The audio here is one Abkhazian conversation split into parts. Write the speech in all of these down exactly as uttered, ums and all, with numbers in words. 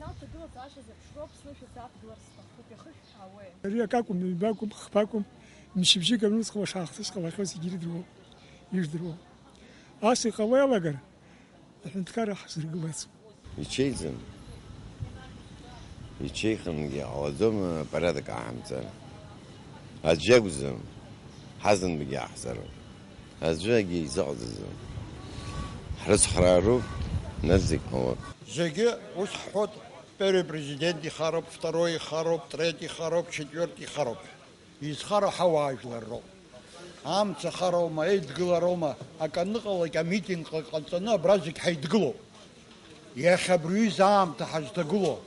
Аҭагылазаашьа зеиԥшроуп, снышәа сааҭгылар сҭахуп, иахышәҳәаауеи? Ари акакәым, ҩбакәым, хԥакәым, мчыбжьык аҩнуҵҟала шаахҭысҟалахьоу зегьы ирдыруоуп, ижәдыруоуп. Ас иҟало иалагар, аҳәынҭқарра ҳзыргылаӡом. Ичеиӡам. Ичеихынгьы ҟалаӡом апорядок ааҳамҵар. Аӡә иакәӡам, ҳазынтәгьы ааҳҵароуп. Аӡәгьы изыҟаҵаӡом. Ҳрыцхраароуп, нас зегь ҟалоит. Зегьы ус ҳҳәоит, первый президент ихароуп, второй ихароуп, третий ихароуп, четвертый ихароуп. Изхароу ҳауаажәлар роуп. Амца хароума, еидгылароума, акы аныҟалак, амитинг ҟа-, ҟаҵаны абра зегь ҳаидгылоуп. Иахьа абри аҩыза аамҭа ҳазҭагылоу,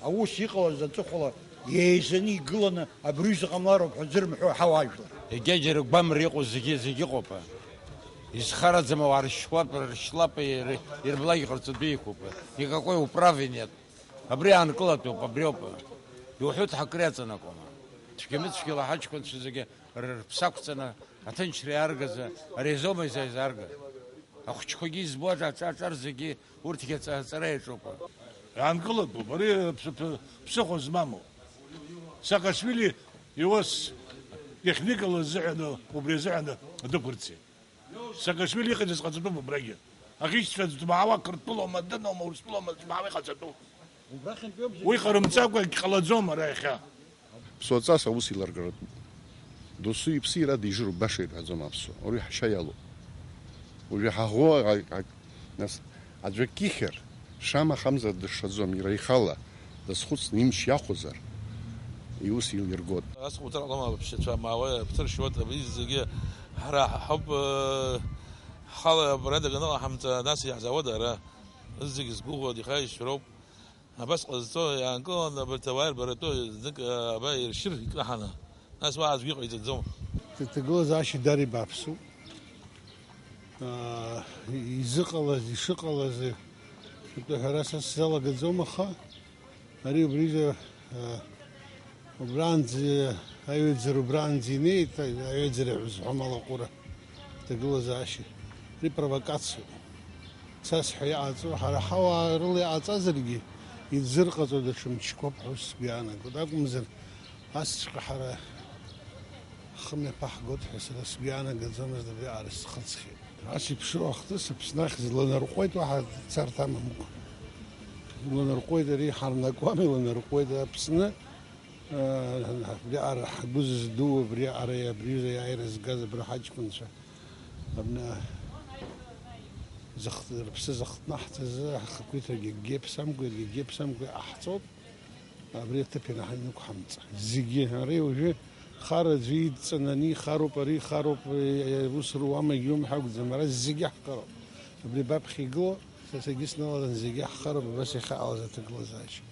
аус иҟалаз аҵыхәала еизаны игыланы абри аҩыза ҟамлароуп ҳәа зырмҳәо ҳауаажәлар. Егьа џьара гәамра иҟоу зегьы, зегьы ыҟоуп. Изхараӡам ауаа ршьуап, ршьлап, ир-, ирблак иҟарҵатәы иқәуп. Никакой управы нет. Абри аанкылатәуп, абриоуп. Иуҳәоит, ҳакыр иаҵанакуама? Цәгьа-мыцәгьала ҳаҷкәынцәа зегьы р-, рыԥсы ақәҵаны, аҭынчра иааргаз ари азоума изаизарга? Ахәыҷқәагьы избо аҿ-, аҿар зегьы урҭгьы аҵа-, аҵара иаҿуп. Иаанкылатәуп, ари ԥсы-, ԥы-, ԥсыхәа змамоу. Саакашвили иус техникала азыҳәан, убри азыҳәан дықәырцеит. Саакашвили иҟаиҵаз ҟаҵатәуп абрагьы. Аӷьычцәа дмаауа, Қырҭтәылоума, дыноума, Урыстәылоума дмаауа иҟаҵатәуп. Уи ҟарымҵакәа егьҟалаӡом ара иахьа. Ԥсуаҵас аус еиларгаратәуп. Досу иԥсы иара дижыроуп, баша ирҳәаӡом аԥсуа. Уи ҳашьа иалоуп. Уажәы ҳаӷоу ак-, ак-, нас, аӡәы акы ихьыр, шамахамзар дышшаӡом, иара ихала дазхәыцны имч иахәозар, иус еилиргоит. Ас хәыцра ҟалом, аԥшьацәа маауа, ԥсыршьуеит, абри зегьы ҳара ҳауп, э, ҳхала абра даганы ҟаҳамҵа, нас иаҳзаауада ара? Зегь згәыӷуа, ихаишьроуп. Абас ҟазҵо, иаанкыланы абарҭ ауаа ирбаратәы знык, э, аба иршьыр икнаҳаны. Нас уа аӡәгьы иҟаиҵаӡом. Ҭагылазаашьа дара ибаԥсуп. Аа, изыҟалаз, ишыҟалаз, акы ҳәара са сзалагаӡом, аха ари убрижәа, аа, убранӡа, аҩаӡара убранӡа инеит, аҩаӡара ҳәа зҳәом алаҟәыра, ҭагылазаашьа. Ари провокациоуп. Цас ҳәа иҟаҵоу, ҳара ҳауаа рыла иҟаҵазаргьы, изырҟаҵо даҽа мчқәоуп ҳәа сгәы иаанагоит. Акәымзар, асҵәҟьа ҳара ҳхы мҩаԥаҳгоит ҳәа сара сгәы иаанагаӡомызт, абриаҟара схыҵхьеит. Ас иԥшроу ахҭыс Аԥсны ахь зланарҟәуеит, уаҳа царҭа амамкәа. Иланарҟәуеит, ари ҳарнакуам, иланарҟәуеит Аԥсны. Абриаҟара ҳгәы зыздуу, абриаҟара абри аҩыза аиааира згаз абра ҳаҷкәынцәа, абна зых-, рыԥсы зыхҭнаҳҵаз, ҳхақәиҭрагьы акгьы иаԥсамкәа, акгьы иаԥсамкәа иҟаҳҵоит. Абри аҭыԥ ианаҳа-, инықәҳамҵа. Зегьы, ари уажәы хара аӡәы идҵаны, ани ихароуп, ари ихароуп, е-, е-, ус руамагь иумҳәа акәӡам, ара зегьы ҳхароуп. Абри баԥхьа игылоу, са саргьы сналалан, зегьы ҳхароуп, абас иахьаҟалаз аҭагылазаашьа.